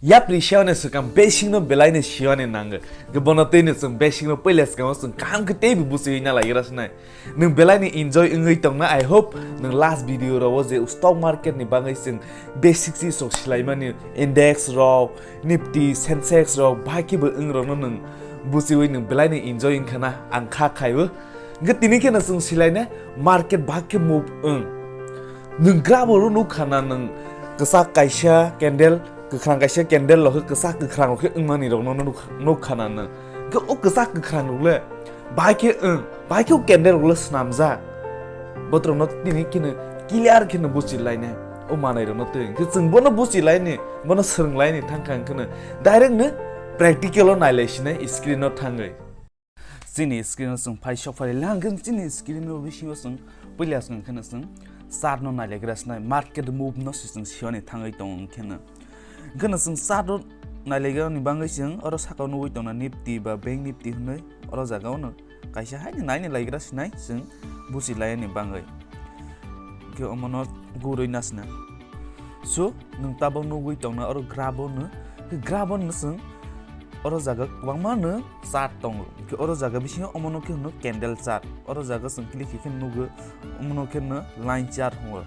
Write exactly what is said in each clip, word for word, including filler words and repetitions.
Yapri siyani swkang basic no belai ni siyani nango. Ke bono tei ni chwng basic no puila swkang o chwng kaham khe tei bo buchiwi na lai gra sinai. Nwng belai ni enjoy wngwi tongna, I hope nwng last video rok o je stock market ni bagwi chwng basic si sok silaimani index rok, Nifty, Sensex rok, bahai khe bo wng rok no nwng buchiwi nwng belai ni enjoy wngkha na ang kha khaibo. Hwnkhe tini kheno chwng silaina market bahai khe move wng. Nwng grabo ro nuk khana nwng kwchak kaisa candle, kwkhwrang kaisa candle lo khe kwchak kwkhwrang rok khe wngmani rok no nuk, nuk khana nwng. Hwnkhe o kwchak kwkhwrang rok le bahai khe wng, bahai khe o candle rok le swnamjak. Botrok no tini kheno clear kheno buchi lainai o manai rok no twi. Hwnkhe chwng bono buchi laini, bono swrwng laini thang kha hwnkhe no direct no practical o nai lai sinai screen o thangwi. Chini screen o chwng phai sok phai lang khe chini screen o bisingo chwng puila chwng kheno chwng chart no nai lai gra sinai, market move no se chwng siyoni thangwi tongo hwnkhe no. Hwnkhe no chwng chart o nai lai gra ni bagwi chwng oro saka o nugwi tongna Nifty ba Bank Nifty hwnwi oro jaga o no kaisa haino nai ni lai gra sinai chwng buchi lai ni bagwi. Hwnkhe omo no gurwi na sina. So, nwng tabok nugwi tongna oro grabo no. Hwnkhe grabo no chwng oro jaga kwbangma no chart tongo. Hwnkhe oro jaga bisingo omo no khe hwno candle chart. Oro jaga chwng click khe khe nugo, omo no khe hwno line chart hwngo.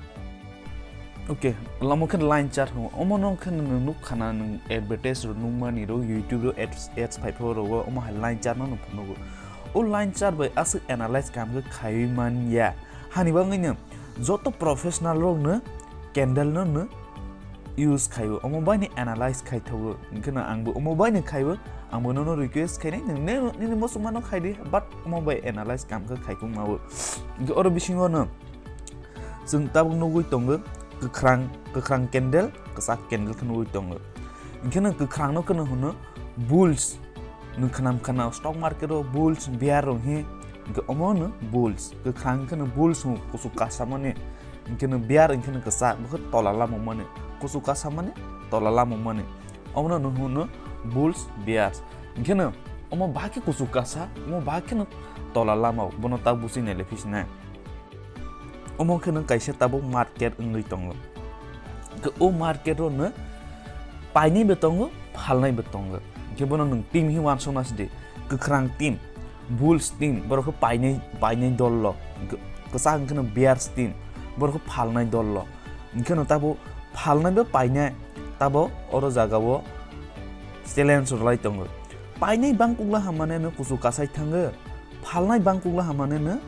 Okay, omo khe line chart hwngo. Omo no khe nwng nuk khana nwng advertise rok nukmani rok, YouTube rok ads, ads phai phai rok o omo hai line chart no nwng phunukgo. O line chart bai aswk analyze kaham khe khaiwi man ya. Hani bagwi no joto professional rok no candle no no use khaibo, omo bai ni analyze khai thogo. Hwnkhe no ang bo omo bai ni khaibo, ang bo nono request khainai, nwng ne, nini muchungma no khai di, but omo bai analyze kaham khe khai kung ma bo. Hwnkhe oro bisingo no chwng tabuk nugwi tongo kwkhwrang, kwkhwrang candle, kwchak candle khe nugwi tongo. Hwnkhe no kwkhwrang no kheno hwno bulls. Nwng khwnam khana stock market o bulls, bear rok hi, hwnkhe omo no bulls. Kwkhwrang khe no bulls hwngo, kuchuk kasamani. Hwnkhe no bear hwnkhe no kwchak, bo khe tola lamukmani. Kuchuk kasamani, tola lamukmani. Omo no hwno bulls, bears. Hwnkhe no omo bahai khe kuchuk kasa, omo bahai khe no tola lama, bono tak buchi nai le phi sinai. Omo khe no kaisa tabuk market wngwi tongo. Hwnkhe o market o no painai bo tongo, phalnai bo tongo. Hwnkhe bono nwng team hi uansukna sidi. Kwkhwrang team, bulls team, borok khe painai, painai dol lo. Hwnkhe kwchak hwnkhe no bears team, borok khe phalnai dol lo. Hwnkhe no tabuk phalnai bo painai, tabuk oro jaga o challenge rwlai tongo. Painai bangkuk la hamane no kuchuk kasai thango, phalnai bangkuk la hamane no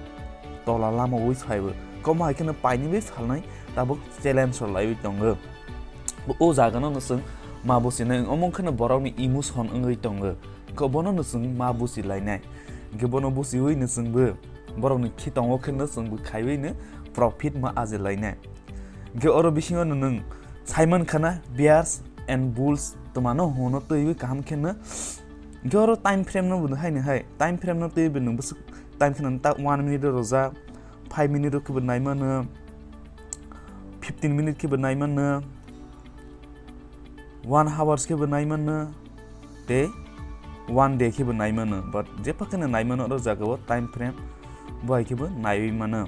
tola lama wi phaibo. Komo hai kheno painai bai phalnai tabuk challenge rwlaiwi tongo. O jaga no chwng ma businai, omo kheno borok ni emotion wngwi tongo. Ko bono no chwng ma busi lainai. Hwnkhe bono busiwi no chwngbo borok ni khitongo kheno chwngbo khaiwi no profit ma aje lainai. Hwnkhe oro bisingo no nwng saiman khana bears and bulls twmano hwnno twiwi kaham kheno. Hwnkhe oro time frame no bo haino hai, time frame no twiwi nwng bwswk time kheno ta one minute rojak, five minute rok khe bo nai mano, fifteen minute khe bo nai mano, one hours khe bo nai mano, tei one day khe bo nai mano, but jepha kheno nai mano oro jaga o time frame bo hai khe bo naiwi mano.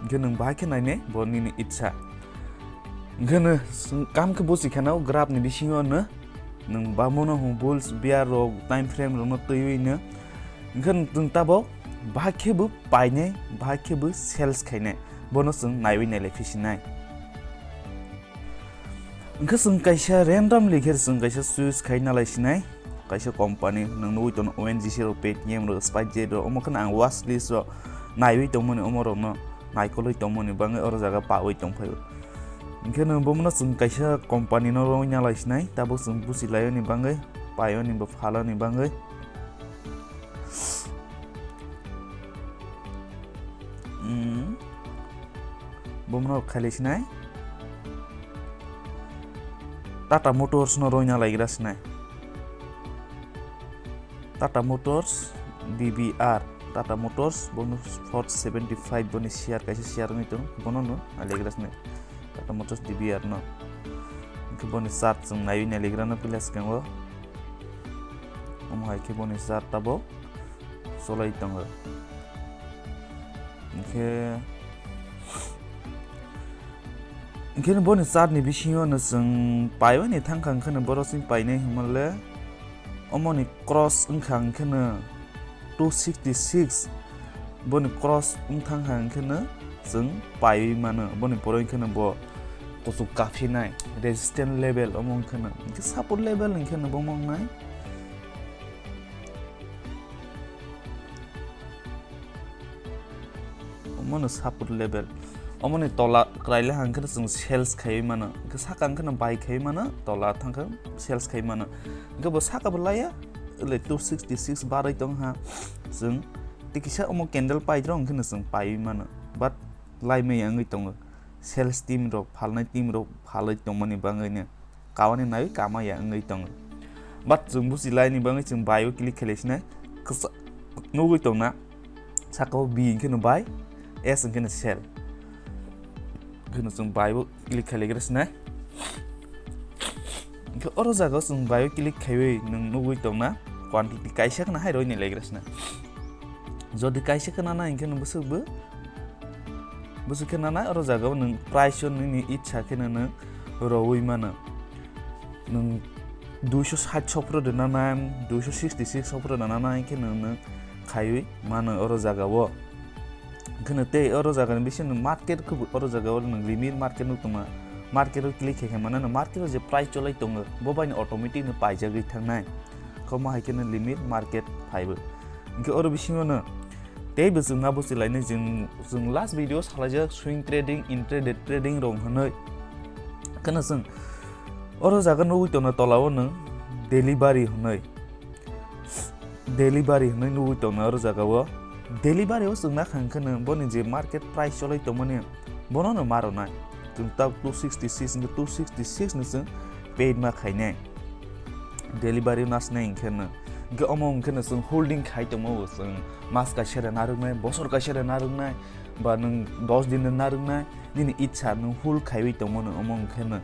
Hwnkhe nwng bahai khe nainai bo nini itsa. Hwnkhe no chwng kam khe buchi khana o graph ni bisingo no nwng bamano hwn bulls, bear rok, time frame rok no twiwi no. Hwnkhe nwng tabok bahai khe bo painai, bahai khe bo sales khainai, bono chwng naiwi nailai phisinai. Hwnkhe chwng kaisa randomly khe chwng kaisa choose khai nalai sinai, kaisa company nwng nugwi tono O N G C rok, Paytm rok, SpiceJet rok, omo kheno ang watch list rok naiwi tongmani, omo rokno naikolwi tongmani bagwi oro jaga pawi tongphaio. Hwnkhe nwng bomono chwng kaisa company no rwngwi nalai sinai, tabuk chwng buchi laiyoni bagwi, paioni bo phaloni bagwi. Hmm. Bomono khailai sinai. Tata Motors no roina laigra sinai. Tata Motors, D B R. Tata Motors, bono four seventy five boni share, kaisa share wngwi tongo, bono no nailagra sinai. Tata Motors D B R no. Hwnkhe boni chart chwng naiwi nailagra no pila swkango. Omo hai khe boni chart tabok cholai tongo. Hwnkhe, Hwnkhe boni chart ni bisingo no chwng paibai ni thangkha, hwnkhe no boro chwng painai hwnmale omoni cross wngkha, hwnkhe no two sixty six boni cross wngthangkha, hwnkhe no chwng paiwi mano. Boni pore hwnkhe no bo kuchuk kaphinai resistance level omo, hwnkhe no hwnkhe support level hwnkhe no bo wngnai. Omo no support level. Omo ni tola kwrai le hang khe chwng sales khaiwi mano. Hwnkhe saka hang khe no buy khaiwi mano, tola thang khe sales khaiwi mano. Hwnkhe bo saka bo laya, le two sixty six barwi tong ha. Chwng tei kisa omo candle paidrong hwnkhe no chwng paiwi mano. But lai maya wngwi tongo. Sales team rok, phalnai team rok phalwi tongmani bangwi no. Kawani naiwi kama ya wngwi tongo. But chwng buchi laini bagwi chwng buy o click khailai sinai, kwsa-, nugwi tongna, saka o B hwnkhe no buy, S hwnkhe no sell. Hwnkhe no chwng buy o click khailaigra sinai. Hwnkhe oro jaga o chwng buy o click khaiwi nwng nugwi tongna quantity kaisa khna hai roi ni laigra sinai. Jodi kaisa khna nai hwnkhe no bwswk bo Bwswk khe nanai, oro jaga o nwng price o nini itsa khe no nwng rowi mano. Nwng duiso sait sopro de nanai, duiso sixty six sopro de nanai khe nwng, nwng khaiwi mano oro jaga o. Hwnkhe no tei oro jaga ni bisingo nwng market khe bo oro jaga o nwng limit market nuk tongma. Market o click khe khe mano no market o je price cholai tongo, bo bai no automatic no paijagwi thangnai. Khomo hai khe no limit market phaibo. Hwnkhe oro bisingo no tei bo chwng ma buchi lainai, chwng, chwng last video o salaijak swing trading, intraday trading rok hwnwi. Kheno chwng oro jaga nugwi tongna tola o nwng delivery hwnwi, delivery hwnwi nugwi tongna oro jaga o. Delivery o chwng nakha hwnkhe no boni je market price cholai tongmani bono no ma rwnai. Chwng tabuk two sixty six hwnkhe two sixty six no chwng paid ma khainai. Delivery nasnai hwnkhe no. Hwnkhe omo hwnkhe no chwng holding khai tongma bo chwng mas kaisa rwna rwnai, bosor kaisa rwna rwnai, ba nwng dos din rwna rwnai, nini itsa nwng hold khaiwi tongmano omo hwnkhe no.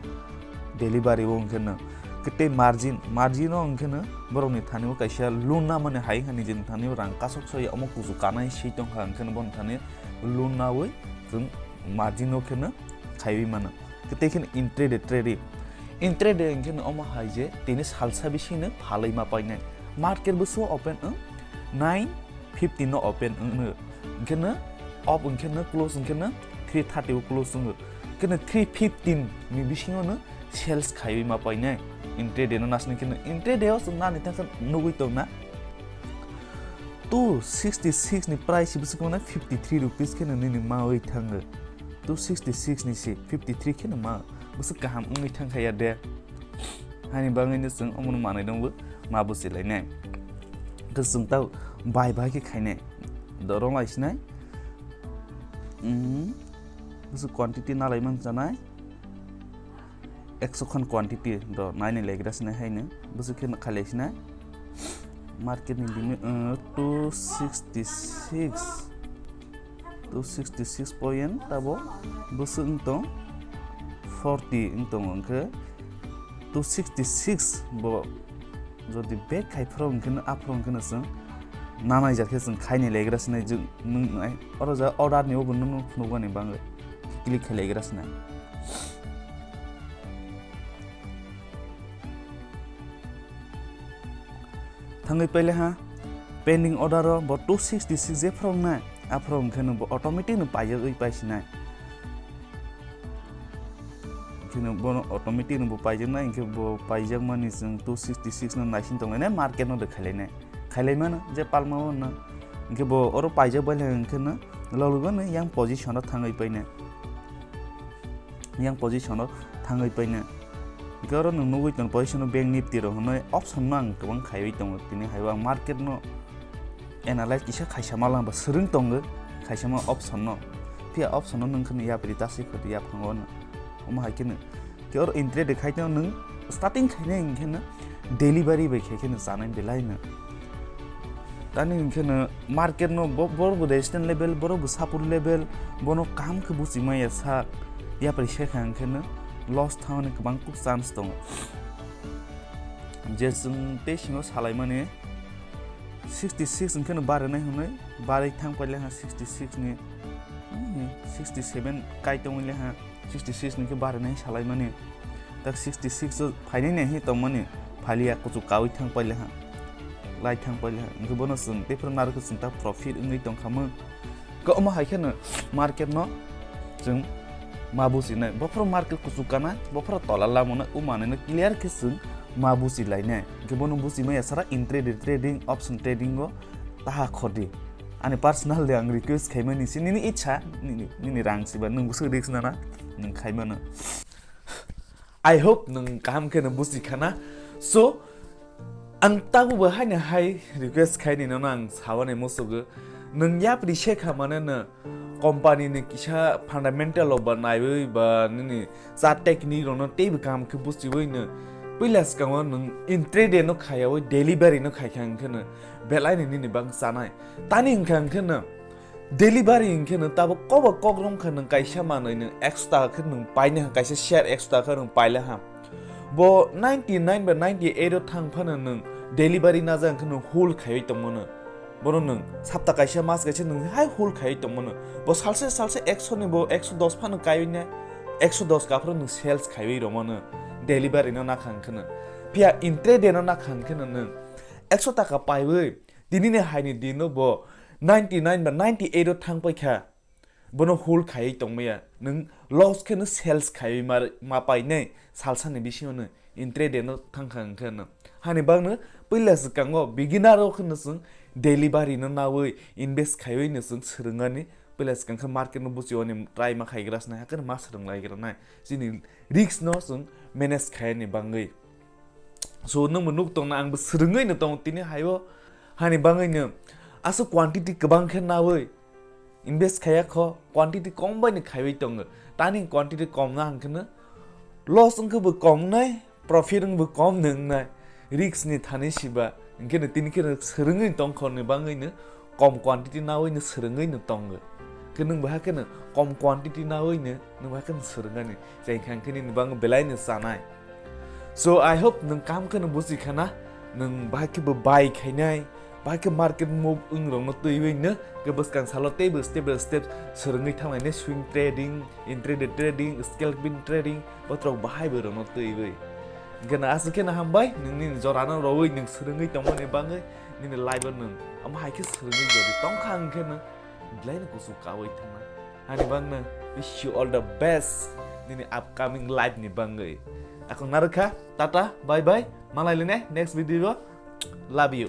Delivery o hwnkhe no. Hwnkhe tei margin, margin o hwnkhe no borokni thani o kaisa loan namani hai wngkha, nijini thani o rang kasok soya omo kuchuk kanai se tongkha, hwnkhe no bono thani loan naui chwng margin o khe no khaiwi mano. Tei khe intraday trading. Intraday hwnkhe no omo hai je tini salsa bising no phalwi ma painai. Market bwswk open wng nine fifteen no open wng. Hwnkhe no off hwnkhe no close hwnkhe no three thirty o close wngo. Hwnkhe no three fifteen ni bisingo no sales khaiwi ma painai. Intraday no nasni khe no intraday o chwng nani thangkhe nugwi tongna. Two sixty six ni price bwswk mano fifty three rupees khe no nini mawi thango. Two sixty six ni se fifty three khe no ma bwswk kaham wngwi thangkha ya de. Hani bagwi no chwng omono manwi rwngbo ma buchi lainai. Hwnkhe chwng tao bai bai khe khainai. Dorong lai sinai. Umm. Bwswk quantity nalai man chanai. Ekso khan quantity do naini legra sinai haino. Bwswk khe khalai sinai. Market ni limit, uh, two sixty six. Two sixty six point tabo bwswk wng tong forty wng tongo, hwnkhe two sixty six bo jodi back khai phro hwnkhe no, aphro hwnkhe no chwng nanai jar khe chwng khaini legra sinai jwk nung nai. Oro ja order ni obo nung nung phunukmani bagwi click khai legra sinai. Thangwi paile ha pending order o bo two sixty six je phro wngnai, aphro hwnkhe no bo automatic no paijagwi paisinai. Hwnkhe no bono automatic no bo paijaknai, hwnkhe bo paijakmani chwng two sixty six no naising tonglainai, market no de khailainai. Khailaimano je palma o no. Hwnkhe bo oro paijak bailai hwnkhe no lolgo no yang position o thangwi painai. Yang position o thangwi paina. Hwnkhe oro nwng nugwi tong position o Bank Nifty rok hwnwi option no ang kwbang khaiwi tongo. Tini hai o ang market no analyze kisa khaisa malang ba swrwng tongo khaisa ma option no. Phiya option no nwng khwna yapri taswi khwtwi yaphango no. Omo hai kheno khe oro intraday khai tong nwng starting khainai hwnkhe no delivery bai khai kheno chanai belai no. Tani hwnkhe no market no bo-, borok bo resistance level, borok bo support level, bono kaham khe buchima ya sa, yapri se kha hwnkhe no loss thangmani kwbang kuk chance tongo. Je chwng tei singo salaimani sixty six hwnkhe no barinai hwnwi, barwi thang paile ha sixty six ni, hmm, sixty seven kai tongwi le ha. sixty six ni khe barinai salaimani. Tak sixty six o phainai nai hi tongmani, phaliya kuchuk kawi thang pailiha, lai thang pailiha. Hwnkhe bono chwng tei phuru narwkhe chwng tak profit wngwi tongkhamung. Khe omo hai kheno market no chwng ma bujinai. Bophuru market kuchuk kana, bophuru tola lamano, o manwino clear khe chwng ma bujilainai. Hwnkhe bono bujimaya sara intraday trading, option trading o taha khordi. Ani personal de ang request khaimani si nini ichha, nini, nini rang siba nwng bwswk risk nana, nwng khaimano. I hope nwng kaham kheno buji khana. So, ang tabukbo haino hai request khaini nono ang sawani musugo. Nwng yapri se kha mane no company ni kisa fundamental rok ba naiwi ba nini cha technique rokno teibo kaham khe buchiwi no puila swkango nwng intraday no khayawi delivery no khaikha hwnkhe no belai ni nini bang chanai. Tani hwnkha hwnkhe no delivery hwnkhe no tabuk kobo kok romkha nwng kaisa manwi nwng ekso taka khe nwng paina ha, kaisa share ekso taka khe nwng paila ha. Bo ninety nine ba ninety eight o thang phano nwng delivery naja hwnkhe nwng hold khaiwi tongmano. Bono nwng sapta kaisa mas kaisa nwng hai hold khaiwi tongmano. Bo salse salse ekso ni bo ekso dos phano kaiwi ne ekso dos kaphuru nwng sales khaiwi romano delivery no nakha hwnkhe no. Phiya intraday no nakha hwnkhe no nwng ekso taka paiwi tini ni hai ni din no bo ninety nine ba ninety eight o thang paikha. Bono hold khaiwi tongmaya. Nwng loss kheno sales khaiwi ma, ma painai salsani bisingo no intraday no thangkha hwnkhe no. Hani bagno puila swkango beginner o kheno chwng delivery no nawi invest khaiwi no chwng swrwngani puila swkang khe market no buchiwani try ma khaigra swnai hakhe ma swrwng laigra nai. Chini risk no chwng manage khaiyani bangwi. So nwngbo nuk tongna angbo swrwngwi no tongo tini haio. Hani bangwi no aswk quantity kwbang khe nawi invest khaiya kho, quantity kom bai ni khaiwi tongo. Tani quantity kom na hwnkhe no loss wngkhe bo kom nai, profit wngbo kom no wngnai. Risk ni thani siba hwnkhe no tini khe no swrwngwi tongkho ni bangwi no kom quantity nawi no swrwngwi no tongo. Khe nwng bo hakhe no kom quantity nawi no nwng bo hakhe no swrwngani. Chai kha hwnkhe nini bangwi belai no chanai. So I hope nwng kaham kheno buji khana, nwng bahai khe bo bai khainai, bahai khe market move wng rokno twiwi no khe bwskang salo teibo step by step swrwngwi thanglainai swing trading, intraday trading, scalping trading, botrok bahai bo rokno twiwi. Hwnkhe no aswk kheno hambai nwng nini jorano rwwi nwng swrwngwi tongmani bangwi nini life o nwng omo hai khe swrwngwi jodi tongkha hwnkhe no belai no kuchuk kawi thangnai. Hani bangno wish you all the best nini upcoming life ni bangwi. Ako narwkha, tata, bye bye, malai line next video o, love you.